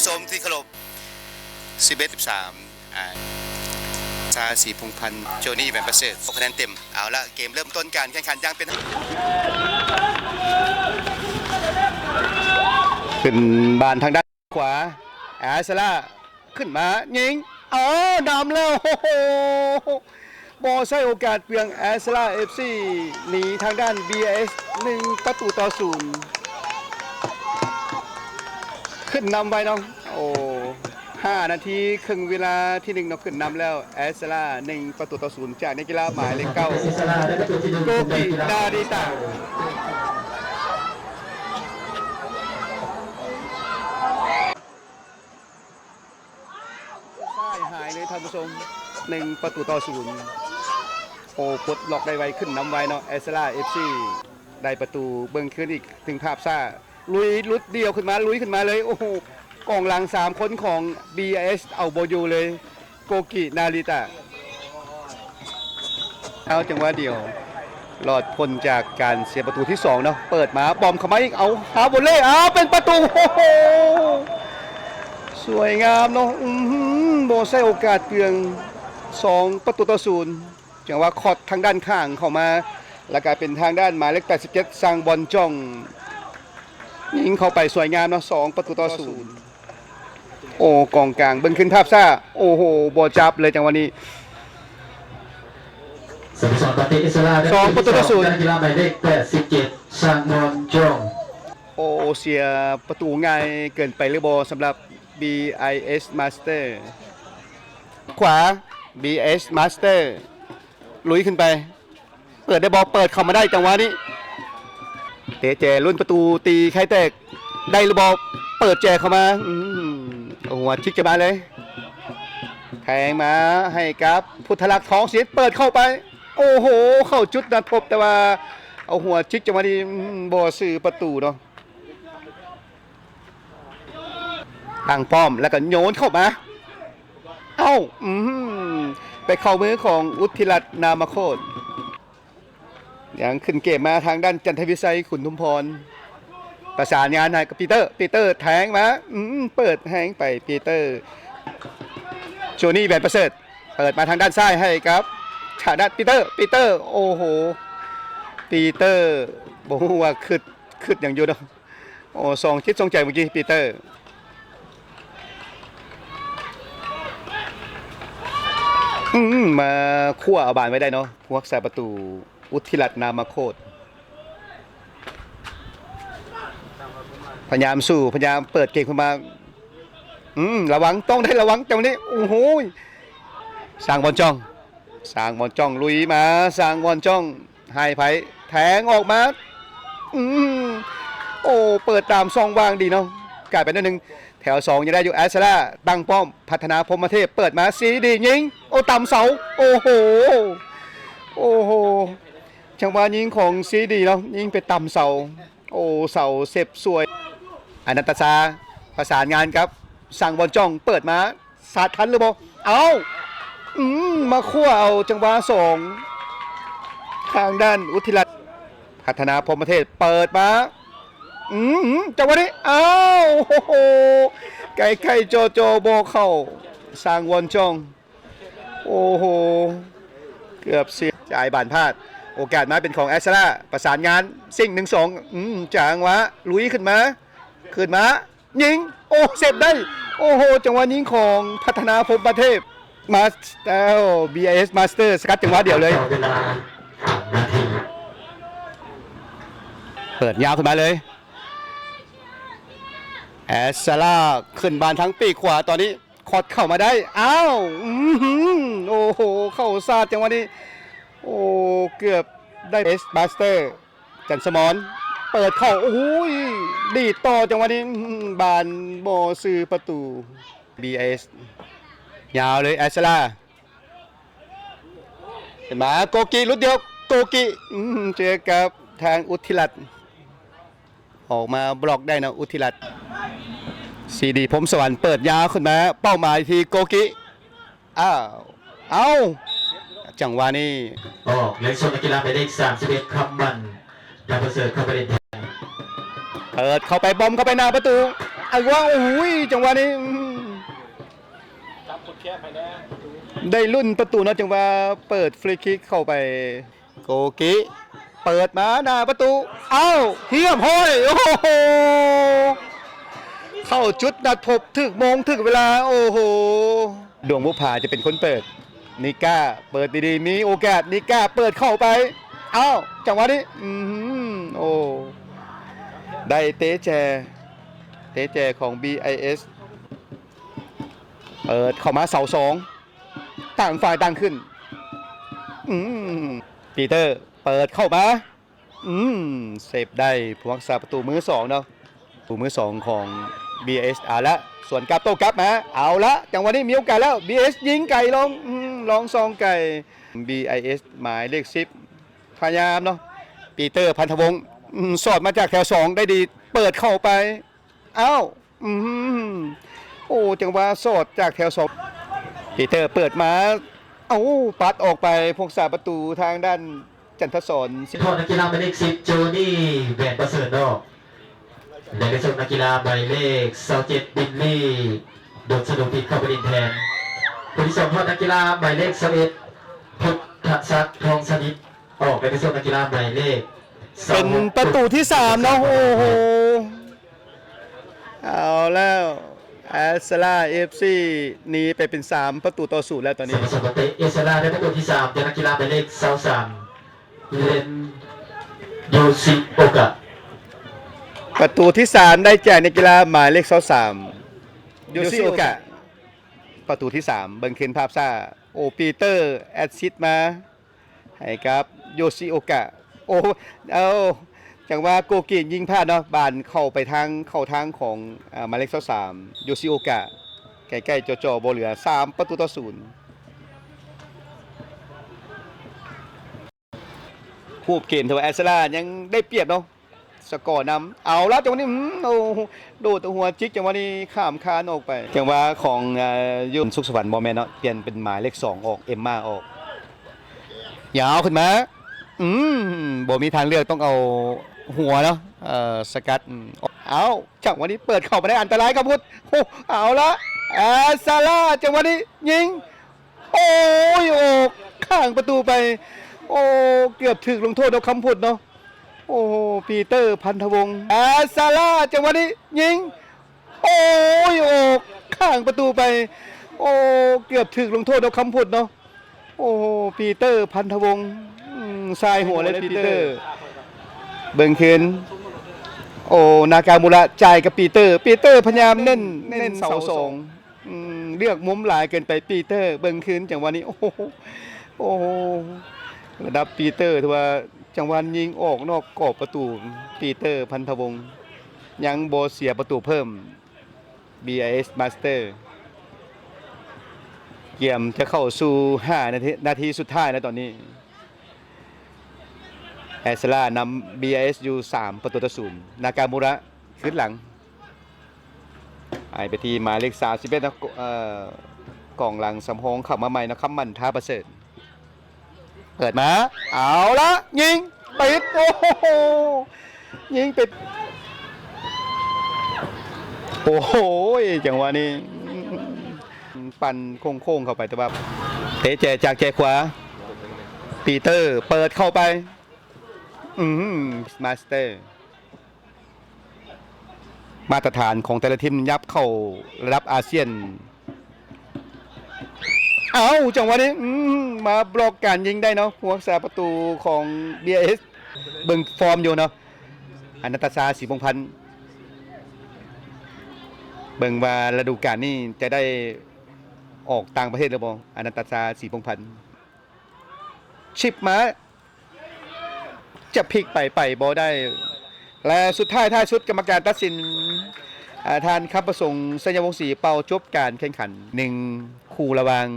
ຊົມທີ່ເຄົາລົບ ສິບເອັດ ສິບສາມ ອາ ຊາ ສີພົງພັນ ໂຈນີ ແຫວນປະເສີດ ຫົກຄະແນນເຕັມ. ເອົາລະ ເກມເລີ່ມຕົ້ນການແຂ່ງຂັນຢ່າງເປັນ ຂຶ້ນບານທາງດ້ານຂວາ ແອສລາ ຂຶ້ນມາຍິງ ອໍ ນຳແລ້ວ ໂອ້ໂຫ ບໍ່ໃຊ້ໂອກາດເປືອງ ແອສລາ ເອັຟຊີ ໜີທາງດ້ານ ບີເອສ ໜຶ່ງປະຕູຕໍ່ສູນ ຂຶ້ນນຳໄວເນາະ ໂອ້ ຫ້ານາທີ ເຄິ່ງເວລາທີໜຶ່ງເນາະ ຂຶ້ນນຳແລ້ວ ແອສລາ ໜຶ່ງປະຕູຕໍ່ສູນ ຈາກນັກກິລາໝາຍເລກເກົ້າ ໂກກິ ນາລິຕະ. ຊ້າຍຫາຍເລີຍທ່ານຜູ້ຊົມ ໜຶ່ງປະຕູຕໍ່ສູນ ໂອ້ ປົດລັອກໄດ້ໄວ ຂຶ້ນນຳໄວເນາະ ແອສລາ ເອັຟຊີ ໄດ້ປະຕູ ເບິ່ງຄືນອີກ ເຖິງພາບຊ້າ ລຸຍ ຫຼຸດດ່ຽວຂຶ້ນມາ ລຸຍຂຶ້ນມາເລີຍ ໂອ້ໂຫ ກອງຫຼັງສາມຄົນຂອງ ບີເອສ ເອົາບໍ່ຢູ່ເລີຍ ໂກກິ ນາລິຕະ. ເອົາ ຈັງຫວະດຽວ ລອດພົ້ນຈາກການເສຍປະຕູທີສອງເນາະ ເປີດມາ ປ້ອມເຂົ້າມາອີກ ເອົາ ຫາໂວເລ ເອົາ ເປັນປະຕູ ໂອ້ໂຫ ສວຍງາມເນາະ ອື ບໍ່ໃຊ້ໂອກາດເປືອງ ສອງປະຕູຕໍ່ສູນ ຈັງຫວະຄອດທາງດ້ານຂ້າງເຂົ້າມາ ແລ້ວກະເປັນທາງດ້ານໝາຍເລກ ແປດສິບເຈັດ ຊາງບອນຈອງ ຍິງເຂົ້າໄປສວຍງາມເນາະ ສອງປະຕູຕໍ່ສູນ. ໂອ້ ກອງກາງເບິ່ງຂຶ້ນພາບຊ້າ ໂອ້ໂຫ ບໍ່ຈັບເລີຍຈັງຫວະນີ້ ສະໂມສອນປາເຕອິດສະລາ ສອງປະຕູຕໍ່ສູນ ນັກກິລາໝາຍເລກ ແປດສິບເຈັດ ຊາງມອນຈອງ. ໂອ້ ເສຍປະຕູງ່າຍເກີນໄປຫຼືບໍ່ ສຳລັບ ບີເອສ ມາສເຕີ ຂວາ ບີເອສ ມາສເຕີ ລຸຍຂຶ້ນໄປ ເປີດໄດ້ບໍ່ ເປີດເຂົ້າມາໄດ້ ຈັງຫວະນີ້ ເຕະແຈ ລຸ້ນປະຕູ ຕີໄຂ່ແຕກ ໄດ້ຫຼືບໍ່ ເປີດແຈເຂົ້າມາ ອື ເອົາຫົວຈິກຈະມາເລີຍ ແທງມາໃຫ້ກັບ ພຸດທະລັກ ທອງສິດ ເປີດເຂົ້າໄປ ໂອ້ໂຫ ເຂົ້າຈຸດນັດພົບ ແຕ່ວ່າເອົາຫົວຈິກຈັງຫວະນີ້ ອື ບໍ່ຊື່ປະຕູເນາະ. ຕັ້ງປ້ອມ ແລ້ວກໍໂຍນເຂົ້າມາ ເອົ້າ ອື ໄປເຂົ້າມືຂອງ ອຸທິລັດ ນາມະໂຄດ ຍັງຂຶ້ນເກມມາທາງດ້ານ ຈັນທະວິໄຊ ຂຸນທຸມພອນ ປະສານງານໃຫ້ກັບປີເຕີ ປີເຕີແທງມາ ອື ເປີດແຮງໄປ ປີເຕີ ໂຈນີ ແຫວນປະເສີດ ເປີດມາທາງດ້ານຊ້າຍໃຫ້ກັບ ທາງດ້ານ ປີເຕີ ປີເຕີ ໂອ້ໂຫ ປີເຕີ ບໍ່ຮູ້ວ່າຄຶດ ຄຶດຫຍັງຢູ່ເນາະ. ໂອ້ ສອງຈິດສອງໃຈເມື່ອກີ້ ປີເຕີ ອືມ ມາຄວ້າເອົາບານໄວ້ໄດ້ເນາະ ຜູ້ຮັກສາປະຕູ ອຸທິລັດ ນາມະໂຄດ ພະຍາຍາມສູ້ ພະຍາຍາມເປີດເກມເຂົ້າມາ ອືມ ລະວັງ ຕ້ອງໄດ້ລະວັງ ຈັງຫວະນີ້ ໂອ້ໂຫ ຊາງວອນຈອງ ຊາງວອນຈອງ ລຸຍມາ ຊາງວອນຈອງ ໃຫ້ໃຜ ແທງອອກມາ ອືມ ໂອ້ ເປີດຕາມຊ່ອງວ່າງດີເນາະ ກາຍເປັນໜຶ່ງ ແຖວສອງຍັງໄດ້ຢູ່ ແອສຊາລາ ຕັ້ງປ້ອມ ພັດທະນາ ພົມມະເທບ ເປີດມາ ຊີດີ ຍິງ ໂອ້ ຕຳເສົາ ໂອ້ໂຫ ໂອ້ໂຫ ຈັງຫວະຍິງຂອງຊີດີເນາະ ຍິງໄປຕຳເສົາ ໂອ້ ເສົາເສັບສວຍ ອານັນຕະຊາ ປະສານງານກັບ ຊາງວອນຈອງ ເປີດມາ ສາດທັນຫຼືບໍ່? ເອົ້າ ອືມ ມາຄວ້າເອົາຈັງຫວະສອງ ທາງດ້ານ ອຸທິລັດ ພັດທະນາ ພົມມະເທບ ເປີດມາ ອືມ ຈັງຫວະນີ້ ເອົ້າ ໂອ້ໂຫ ໃກ້ໆ ຈ່ອໆ ບໍ່ເຂົ້າ ຊາງວອນຈອງ ໂອ້ໂຫ ເກືອບເສຍ ຈ່າຍບານພາດ ໂອກາດມາເປັນຂອງ ແອສຊາລາ ປະສານງານ ຊິງ ໜຶ່ງສອງ ອືມ ຈັງຫວະ ລຸຍຂຶ້ນມາ ຂຶ້ນມາ ຍິງ ໂອ້ ເຊບໄດ້ ໂອ້ໂຫ ຈັງຫວະຍິງຂອງພັດທະນາ ພົມມະເທບ ມາແລ້ວ ບີເອສ ມາສເຕີ ສະກັດຈັງຫວະດຽວເລີຍ ຕໍ່ເວລາ ສາມນາທີ ເປີດຍາວຂຶ້ນມາເລີຍ ແອສຊາລາ ຂຶ້ນບານທາງປີກຂວາ ຕອນນີ້ຄອດເຂົ້າມາໄດ້ ອ້າວ ອືຫື ໂອ້ໂຫ ເຂົ້າຊາດຈັງຫວະນີ້ ໂອ້ ເກືອບໄດ້ ເອສ ມາສເຕີ ຈັນສະໝອນ ເປີດເຂົ້າ ໂອ້ຍ ດີດຕໍ່ຈັງຫວະນີ້ ອື ບານບໍ່ຊື່ປະຕູ ບີເອສ ຍາວເລີຍ ແອສຊາລາ ຂຶ້ນມາ ໂກກິ ຫຼຸດດຽວ ໂກກິ ອື ເຈີກັບທາງ ອຸທິລັດ ອອກມາບລັອກໄດ້ນະ ອຸທິລັດ ຊີດີ ພົມສະຫວັນ ເປີດຍາວຂຶ້ນມາ ເປົ້າໝາຍທີ່ໂກກິ ອ້າວ ເອົ້າ ຈັງຫວະນີ້ ອອກ ແລະ ສົ່ງນັກກິລາໝາຍເລກ ສາມສິບເອັດ ຄຳໝັ້ນ ດາວປະເສີດ ເຂົ້າໄປເຫຼັ້ນແທນ ເປີດເຂົ້າໄປ ບອມເຂົ້າໄປໜ້າປະຕູ ອາກວາງ ໂອ້ຍ ຈັງຫວະນີ້ ອືມ ຈັບຄົນແຄບໃຫ້ແດ່ ໄດ້ລຸ້ນປະຕູເນາະ ຈັງຫວະເປີດຟຣີຄິກເຂົ້າໄປ ໂກກິເປີດມາໜ້າປະຕູ ອ້າວ ຮຽບຮ້ອຍ ໂອ້ໂຫ ເຂົ້າຈຸດນັດພົບ ຖືກໂມງ ຖືກເວລາ ໂອ້ໂຫ ດວງບຸບຜາຈະເປັນຄົນເປີດ ນິກ້າເປີດດີໆ ມີໂອກາດ ນິກ້າເປີດເຂົ້າໄປ ອ້າວ ຈັງຫວະນີ້ ອືມ ໂອ້ ໄດ້ເຕະແຈ ເຕະແຈຂອງ ບີໄອເອສ ເປີດເຂົ້າມາເສົາສອງ ຕ່າງຝ່າຍຕ່າງຂຶ້ນ ອືມ ປີເຕີເປີດເຂົ້າມາ ອືມ ເຊບໄດ້ຜູ້ຮັກສາປະຕູມືສອງເນາະ ປະຕູມືສອງຂອງ ບີເອສ ເອົາລະ ສວນກັບໂຕ້ກັບມາ ເອົາລະ ຈັງຫວະນີ້ມີໂອກາດແລ້ວ ບີເອສ ຍິງໄກລອງ ອືມ ລອງຊອງໄກ ບີໄອເອສ ໝາຍເລກສິບ ພະຍາຍາມເນາະ ປີເຕີ ພັນທະວົງ ອືມ ສອດມາຈາກແຖວສອງໄດ້ດີ ເປີດເຂົ້າໄປ ອ້າວ ອືມ ໂອ້ ຈັງຫວະສອດຈາກແຖວສອງ ປີເຕີເປີດມາ ເອົາ ປັດອອກໄປ ພວກສາປະຕູທາງດ້ານຈັນທະສອນ ສືບທອດນັກກິລາໝາຍເລກສິບ ໂຈນີ ແຫວນປະເສີດນອກ ແລະ ໄດ້ສົ່ງນັກກິລາໝາຍເລກຊາວເຈັດ ບິນລີ ດົນສະດຸງ ທີ່ເຂົ້າໄປຫຼິ້ນແທນ ຜູ້ທີ່ສອງທອດນັກກິລາໝາຍເລກຊາວເອັດ ພຸດທະສັກ ທອງສະໜິດ ອອກໄປເປັນໂຊນນັກກິລາໝາຍເລກ ເປັນປະຕູທີສາມເນາະ ໂອ້ໂຫ ເອົາແລ້ວ ແອດສະລາ ເອັຟຊີ ໜີໄປເປັນສາມປະຕູຕໍ່ສູນແລ້ວຕອນນີ້ ສຳລັບນັກເຕະ ແອດສະລາ ໄດ້ປະຕູທີສາມ ຈາກນັກກິລາໝາຍເລກຊາວສາມ ເລນ ໂຍຊິໂອກະ ປະຕູທີສາມ ໄດ້ຈາກນັກກິລາໝາຍເລກຊາວສາມ ໂຍຊິໂອກະ ປະຕູທີສາມ ເບິ່ງຄືນພາບຊ້າ ໂອ ປີເຕີ ແອັດຊິດມາ ໃຫ້ກັບໂຍຊິໂອກະ ໂອ້ ເອົາ ຈັງຫວະໂກກິຍິງພາດເນາະ ບານເຂົ້າໄປທາງ ເຂົ້າທາງຂອງ ອາ ໝາຍເລກຊາວສາມ ໂຍຊິໂອກະ ໃກ້ໆ ຈ່ອໆ ບໍ່ເຫຼືອ ສາມປະຕູຕໍ່ສູນ ຮູບເກມ ຖືວ່າແອັດສະລາຍັງໄດ້ປຽບເນາະ ສະກໍນຳ ເອົາລະ ຈັງຫວະນີ້ ອືມ ໂອ້ ໂດດຫົວຈິກ ຈັງຫວະນີ້ຂ້າມຄານອອກໄປ ຈັງຫວະຂອງ ອາ ຢູ່ສຸກສະຫວັນ ບໍ່ແມ່ນເນາະ ປ່ຽນເປັນໝາຍເລກສອງອອກ ເອັມມາອອກ ຍາວຂຶ້ນມາ ອືມ ບໍ່ມີທາງເລືອກ ຕ້ອງເອົາຫົວເນາະ ເອີ ສະກັດ ອືມ ເອົາ ຈັງຫວະນີ້ເປີດເຂົ້າມາໄດ້ອັນຕະລາຍ ຄຳພຸດ ໂອ້ ເອົາລະ ແອັດສະລາ ຈັງຫວະນີ້ຍິງ ໂອ້ຍ ອອກຂ້າງປະຕູໄປ ໂອ້ ເກືອບຖືກລົງໂທດເນາະ ຄຳພຸດເນາະ ໂອ້ໂຫ ປີເຕີ ພັນທະວົງ ແອັດສະລາ ຈັງຫວະນີ້ຍິງ ໂອ້ຍ ອອກຂ້າງປະຕູໄປ ໂອ້ ເກືອບຖືກລົງໂທດເນາະ ຄຳພຸດເນາະ ໂອ້ໂຫ ປີເຕີ ພັນທະວົງ ອືມ ສາຍຫົວເລີຍປີເຕີ ເບິ່ງຄືນ ໂອ້ ນາກາມູຣະ ຈ່າຍກັບປີເຕີ ປີເຕີພະຍາຍາມເນັ້ນ ເນັ້ນເສົາສອງ ອືມ ເລືອກມຸມຫຼາຍເກີນໄປ ປີເຕີ ເບິ່ງຄືນ ຈັງຫວະນີ້ ໂອ້ໂຫ ໂອ້ໂຫ ລະດັບປີເຕີ ຖືວ່າຈັງຫວະຍິງອອກນອກກອບປະຕູ ປີເຕີ ພັນທະວົງ ຍັງບໍ່ເສຍປະຕູເພີ່ມ ບີໄອເອສ ມາສເຕີ ກຽມຈະເຂົ້າສູ່ຫ້ານາທີ ນາທີສຸດທ້າຍແລ້ວຕອນນີ້ ແອັດສະລານຳ ບີໄອເອສ ຢູ່ສາມປະຕູຕໍ່ສູນ ນາກາມູຣະ ຄືນຫຼັງ ໃຫ້ໄປທີ່ໝາຍເລກສາມສິບເອັດເນາະ ເອີ ກອງຫຼັງສຳຮອງເຂົ້າມາໃໝ່ເນາະ ຄຳໝັ້ນ ທາປະເສີດ ເປີດມາ ເອົາລະ ຍິງ ປິດ ໂອ້ໂຫ ຍິງປິດ ໂອ້ໂຫ ຈັງຫວະນີ້ ປັ່ນໂຄ້ງໆເຂົ້າໄປ ແຕ່ວ່າເຕະແຈຈາກແຈຂວາ ປີເຕີເປີດເຂົ້າໄປ ອືມ ມາສເຕີ ມາດຕະຖານຂອງແຕ່ລະທີມ ຍັບເຂົ້າລະດັບອາຊຽນ ເອົ້າ ຈັງຫວະນີ້ ອືມ ມາບລັອກການຍິງໄດ້ເນາະ ຜູ້ຮັກສາປະຕູຂອງ ບີໄອເອສ ເບິ່ງຟອມຢູ່ເນາະ ອານັນຕະຊາ ສີພົງພັນ ເບິ່ງວ່າລະດູການນີ້ຈະໄດ້ອອກຕ່າງປະເທດຫຼືບໍ່ ອານັນຕະຊາ ສີພົງພັນ ຊິບມາ ຈະພິກໄປ ໄປບໍ່ໄດ້ ແລະ ສຸດທ້າຍ ທ້າຍສຸດ ກຳມະການຕັດສິນ ອາ ທ່ານ ຄຳປະສົງ ໄຊຍະວົງສີ ເປົ່າຈົບການແຂ່ງຂັນ ໜຶ່ງຄູ່ລະຫວ່າງ